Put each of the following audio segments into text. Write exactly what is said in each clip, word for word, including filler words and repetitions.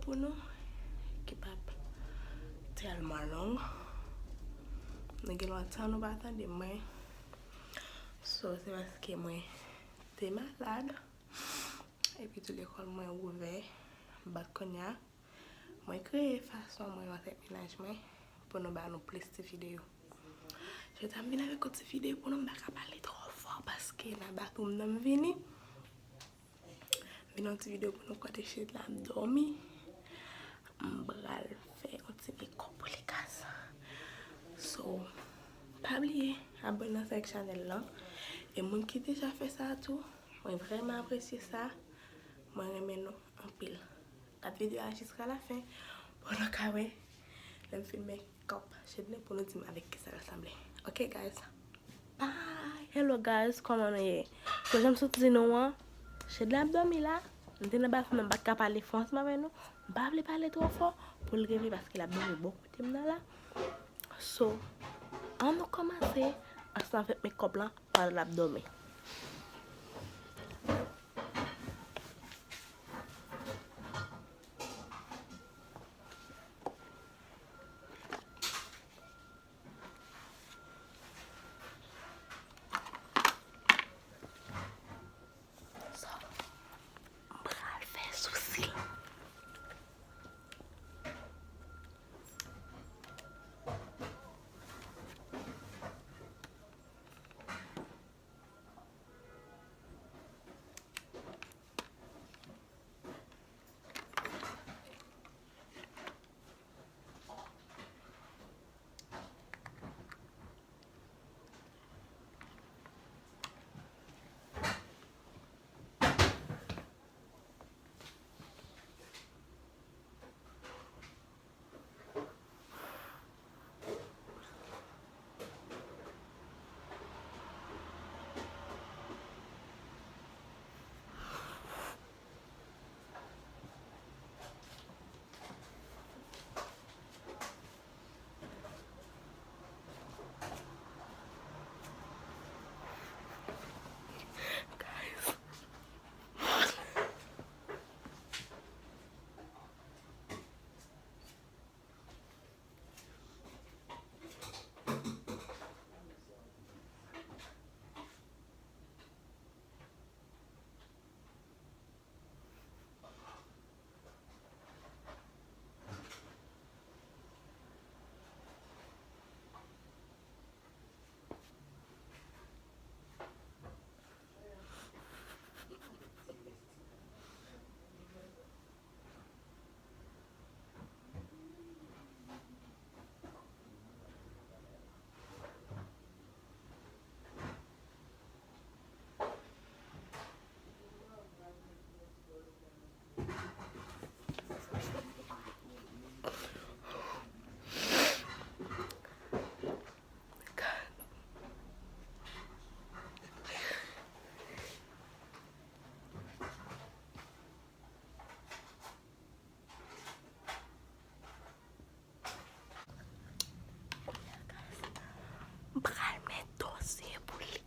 pou nou ki p ap tèlman long. Nou gen lontan nou pa tande mwen. So, se paske mwen te malad. Epi tou lekòl mwen ouvè. But kounye a, mwen kreye fason mwen avèk mennaj mwen pou nou ba nou plis ti videyo. Jodi a m vin avèk yon ti videyo pou nou, m pa ka pale twò fò paske nan bathroom nan m vini. M vin yon ti videyo pou nou kote Shedla ap dòmi. M pral fè yon ti makeup pou li guys. So, pa bliye abòne avèk chanèl lan. E moun ki deja fè sa tou, mwen vrèman apresye sa. Mwen renmen nou anpil. Gad videyo a jiska la fen pou nou ka wè lè m fin makeup Shedla pou nou di m avèk kisa l sanble. Ok guys. Bye. Hello guys, kòman nou ye? So, jan m sot di nou an, Shedla ap dòmi la. M te nan bathroom nan, m pa t ka pale fò ansanm avè nou. M pa vle pale twò fò pou l reve paske l ap dòmi bò kote m nan la. So, ann nou kòmanse ansanm avèk makeup lan pandan l ap dòmi. So, m pral fè sousi l. M pral met dosye pou li.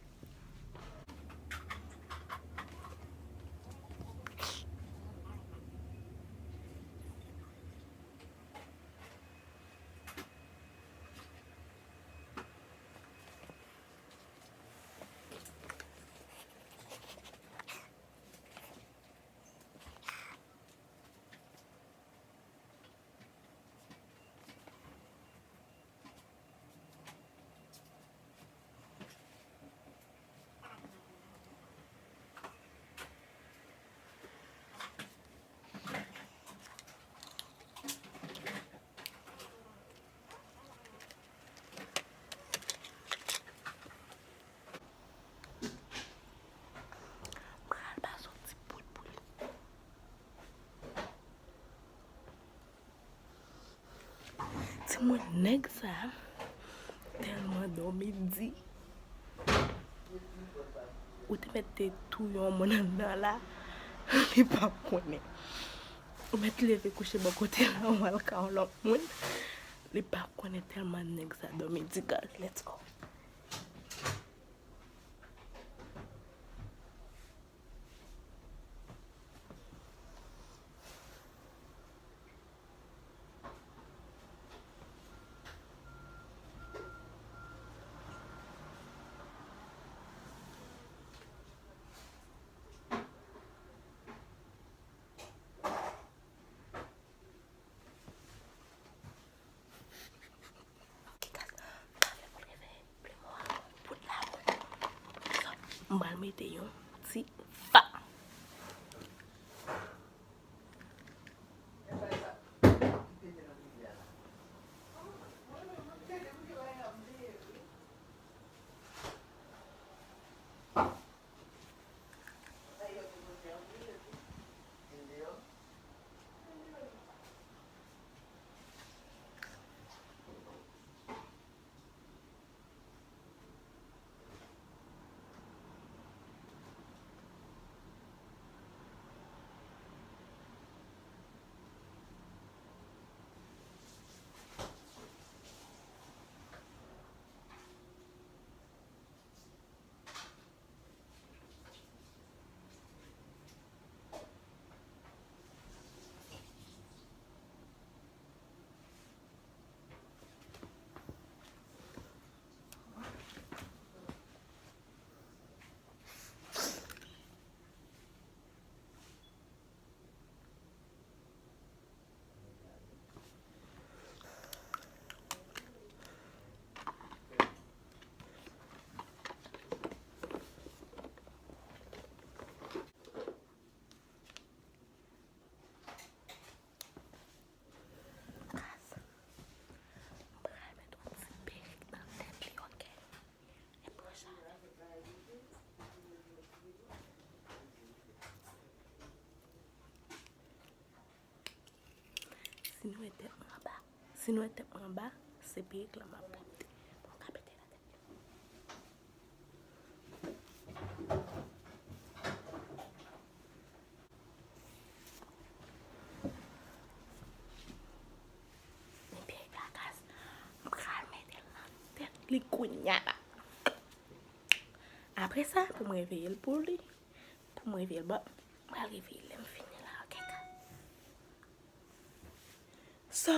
Pral pase yon ti poud pou li. Timoun, nèg sa tèlman dòmi di. Ou te mèt te touye yon moun anndan la, li p ap konnen. Ou mèt leve kouche bò kote l la, w al ka yon lòt moun. Li p ap konnen tèlman nèg sa dòmi di, guys. Let's go. Mete yon ti fa. Kaz, m pral met yon ti perik nan tèt li, oke? E pran chale. Si nou wè tèt mwen anba, si nou wè tèt mwen anba, se perik lan m ap pote. Bon, m ka mete nan tèt li. Men perik la, kaz, m pral mete l nan tèt li kounya la. Apre sa, pou m reveye l pou li, pou m reveye l, bon, m pral reveye l lè m fini la, oke, kaz? So,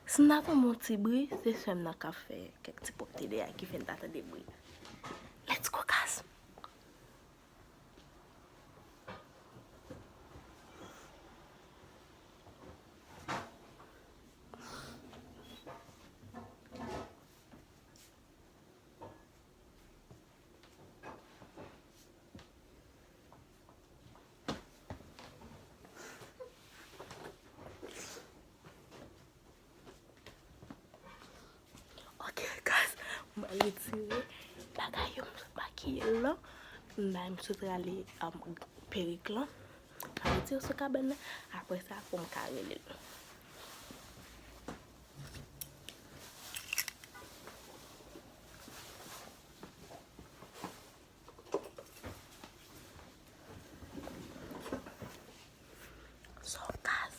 si n ap tann yon ti bri, se sè m nan k ap fè kèk ti pòte deyò ki fè n ta tande bri. Let's go, kaz! Ok, guys, mwen retire bagay yo, m sot makiye l lan. M sot rale, um, perik lan. Mwen retire sou kabann nan. Apre sa, pou m ka rele l. So, guys,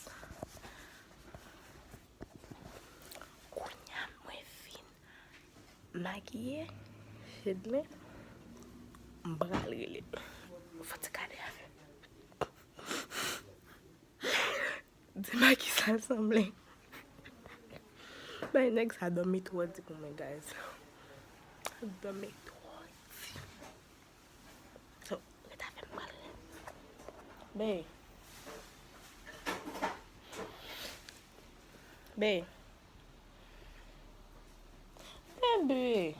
kounya mwen fin makiye, fed mwen, m pral rele l. Fò ti gade afè. Di m a ki sa l sanble. Bay nèg sa dòmi twò di pou mwen, guys. Dòmi twò di. So, ret avè m, pral. Be. Be. Bebe.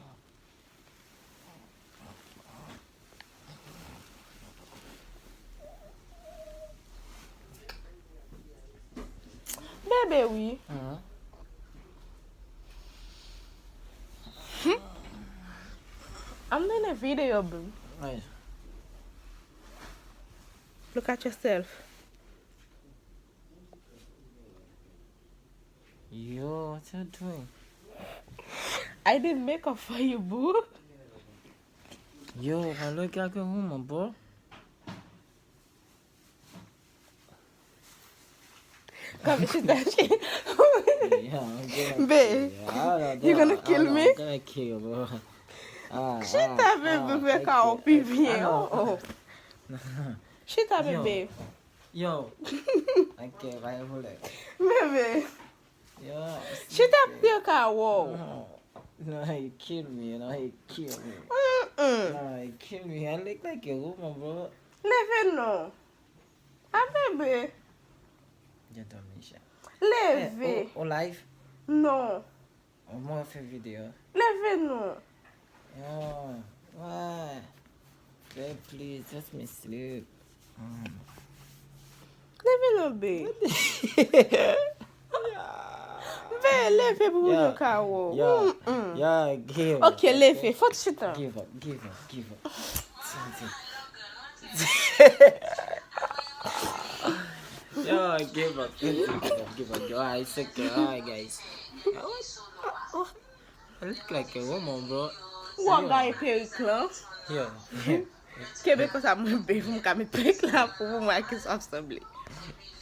Bebe, wi. Mhm. I'm doing a video, boo. Nice. Look at yourself. Yo, what you doing? I did makeup for you, boo. Yo, I look like a woman, bro. Come, she touch it. Yeah, I'm gonna Babe, kill you. I don't you gonna know. Kill I don't me? Know. I'm gonna kill you, bro. Ah, chita, ah, baby, ah, fè thank ka you. Ou pi byen. I know. Oh, oh. Chita, yo, baby. Yo. Ok, pa gen pwoblèm. Bebe. Yo, chita, pye ka wòw. No, no, you kill me, you know, you kill me. Mm-mm. No, you kill me. I look like a woman, bro. Leve non. A bebe. Yo, Domisha. Leve. Eh, o, o live? Non. Mwen fè videyo. Leve non. Yo, why? Babe, please, let me sleep. Leve non, babe. Babe, leve pou moun yo ka wè w. Yeah, give up. Ok, leve. Fòk chita. Give up, give up, give up. Something. Yo, give up, give up, give up, give up. Yo, ah, it's okay, alright, guys. Yo, what? I look like a woman, bro. Ou ap gaye perik lan. Yo. Kebe konsa mwen, babe, m ka met perik la pou mwen ak sa ap sanble.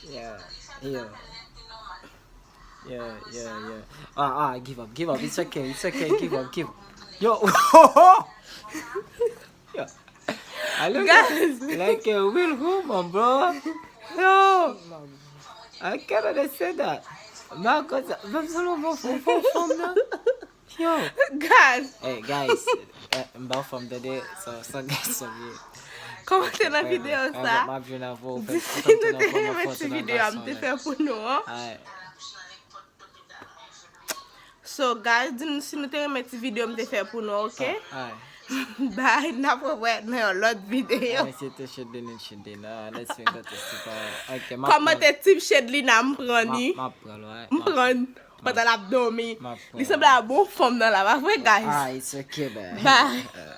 Yeah, yeah. Yeah, yeah, yeah. Ah, ah, give up, give up. It's okay, it's okay. Give up, give up. Yo. Yo. I look Guys. Like a real woman, bro. Yo. I can't understand that. Mwen konsa, menm si nou bon fò fò fòm nan. Yo. Guys, Hey, guys. Eh, m ba w fòm tande. So, so, guys, so, yeah. Kòmante nan videyo sa. M ap jwenn avè w. Di si nou te renmen ti videyo a m te fè pou nou an. Alright. So guys, di nou si nou te renmen ti videyo m te fè pou nou, ok? Alright. Bye, n ap rewè nan yon lòt videyo. Alright, se te Shedlin and Shedlin. Ah, let's finger to super. Ok, m ap Kòmante tip Shedlin a, m pran li. M ap pran l, alright. M pran pandan l ap dòmi. M ap pran Li sanble a bon fanm nan la, pa vre, guys? Ah, it's okay, man. Bye. Uh,